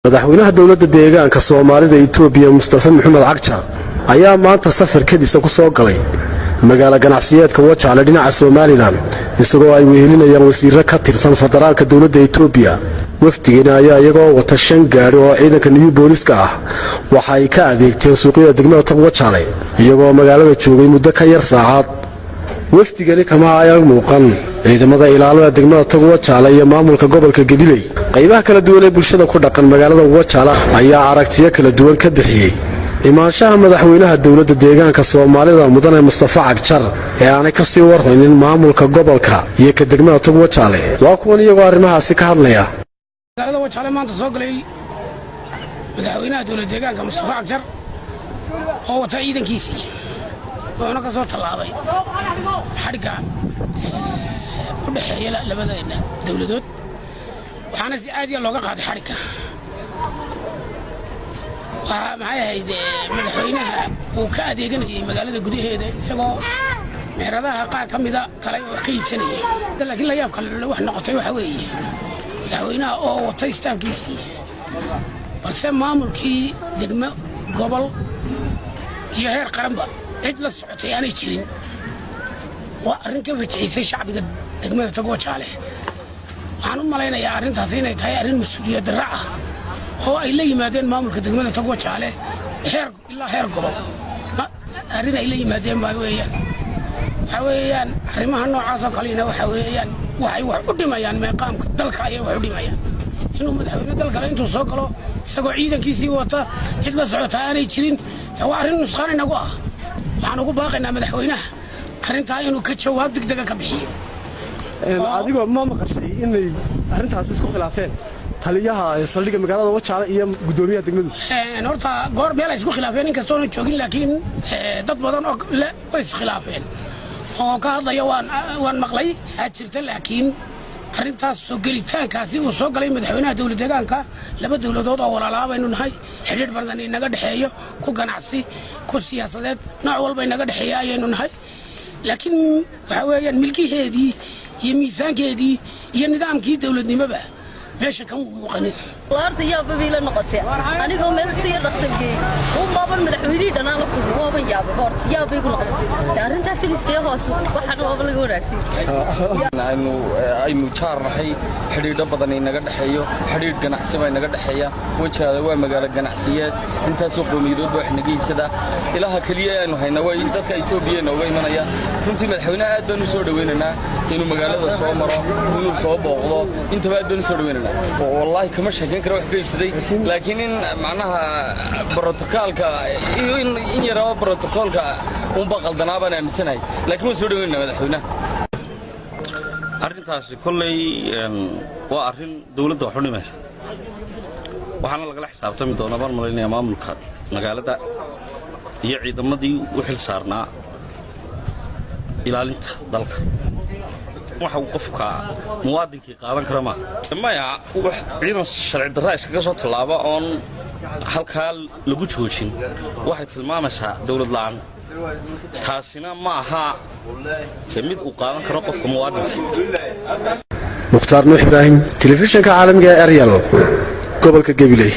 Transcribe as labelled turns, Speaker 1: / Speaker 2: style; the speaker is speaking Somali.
Speaker 1: Madaxweynaha Dowladda Deegaanka Soomaalida Itoobiya, Mustafe Maxamed Cagjar, ayaa maanta safar kadisa ku soo galay magaalo ganacsiyeedka Wajaale dhinaca Somaliland, isagoo ay wehelinayaan wasiiro ka tirsan federaalka dowladda Itoobiya. Wafdigeena ayaa iyagoo wata shan gaadhi oo ciidanka New Booliska ah waxa ay ka adeegteen suuqyada degmada Tog Wajaale, iyagoo magaalada joogay muddo ka yar saacad. Wafdigani kama ayan muuqan ciidamada ilaalada degmada Tog Wajaale iyo maamulka gobolka Gabiley. Qaybaha kala duwan ee bulshada ku dhaqan magaalada Wajaale ayaa aragtiyo kala duwan ka bixiyey imaanshaha madaxweynaha Dowladda Deegaanka Soomaalida, mudane Mustafa Cagjar, ee aanay kasii warhaynin maamulka gobolka iyo ka degmada Tog Wajaale. Waa kuwan iyagoo arrimahaasi ka hadlaya.
Speaker 2: Magaalada Wajaale maanta soo galay madaxweynaha dowlad deegaanka, Mustafa Cagjar, oo wata ciidankiisii, wuxuuna ka soo tallaabay xadhigga u dhexeeya labadeenna dowladood, waxaana si caadiya looga qaaday xadhigga. Waxaa maxay ahayd, madaxweynaha uu ka adeeganayay magaalada gudaheeda, isagoo meheradaha qaar ka mida kale wax ka iibsanayay. Laakiin la yaab kale wax noqotay waxaa weeye madaxweynaha oo watay staafkiisii, balse maamulkii degmo, gobol iyo heer qaranba cid la socotay aanay jirin. Waa arrin ka fajiciisay shacbiga degmada Togwajaale. Waxaan u malaynayaa arrintaasi inay tahay arrin mas-uuliyad darra ah oo ay la yimaadeen maamulka degmada Togwajaale heer ilaa heer gobol. Arrin ay la yimaadeen baa weeyaan. Waxaa weeyaan arrimaha noocaasoo kalena waxaa weeyaan waxay wax u dhimayaan meeqaamka dalka ayay wax u dhimayaan. Inuu madaxweyne dal kale intuu soo galo isagoo ciidankiisii wata, cid la socota aanay jirin, waa arrin nusqaan inagu ah. Waxaan ugu baaqaynaa madaxweynaha arrintaa inuu ka jawaab degdega ka bixiyo.
Speaker 1: Adigoo ma maqashay inay arrintaasi isku khilaafeen taliyaha saldhigga magaalada Wajaale iyo guddoomiyaha degmadu?
Speaker 2: Horta goor meel ay isku khilaafeen inkastoona joogin, laakiin dad badan oo way iskhilaafeen oo ka hadlaya waan maqlay. Waxaa jirta laakiin arrintaas soo gelitaankaasi uu soo galay madaxweynaha dowlad deegaanka, laba dowladood oo walaalaa baynu nahay, xidhiidh badan inaga dhexeeyo, ku ganacsi, ku siyaasadeed, nooc walba inaga dhexeeya ayaynu nahay. Laakiin waxaa weeyaan milkiheedii iyo miisaankeedii iyo nidaamkii dowladnimoba meesha kama muuqanin.
Speaker 3: Horta yaaba bay la noqotay anigoo meel tuya dhakhtargeey uun baaban madaxweynihii dhanaan la kulmay. Waaban yaababa, horta yaabbay ku noqotay arrintaa keliskee hoos waxaan waaba laga wanaagsan.
Speaker 4: Aynu jaar nahay, xidhiidho badan inaga dhexeeyo, xidhiidh ganacsi baa inaga dhexeeya. Wajaale waa magaalo ganacsiyeed, intaasoo qowmiyadood baa wax naga iibsadaa. Ilaha keliya aynu haynaa waa dadka Itoobiya inooga imanaya. Runtii madaxweynaha aad baan u soo dhowaynaynaa inuu magaalada soo maro, inuu soo booqdo, intaba aad baan u soo dhowaynaynaa. Oo wallaahi kama sheekayn kara wax ka iibsaday, laakiin in macnaha brotokoolka iyo in yaraba brotokoolka unba qaldanaa baan aaminsanahay, laakiin waan soo dhowaynaynaa madaxweynaha.
Speaker 5: Arrintaasi kolley waa arrin dawladda wax u dhimaysa, waxaana lagala xisaabtami doonaa baan malaynaya maamulka magaalada iyo ciidamadii u xil saarnaa ilaalinta dalka. Waxa uu qofka muwaadinkii qaadan kara maaha. Maya, wax ciidan sharci darraa iskaga soo tallaaba oon halkaa lagu joojin waxay tilmaamaysaa dawlad la'aan. Taasina ma aha mid uu qaadan karo qofka muwaadinka.
Speaker 1: Mukhtaar Nuux Ibraahim, telefishinka caalamiga ee Eryal, gobolka Gabiley.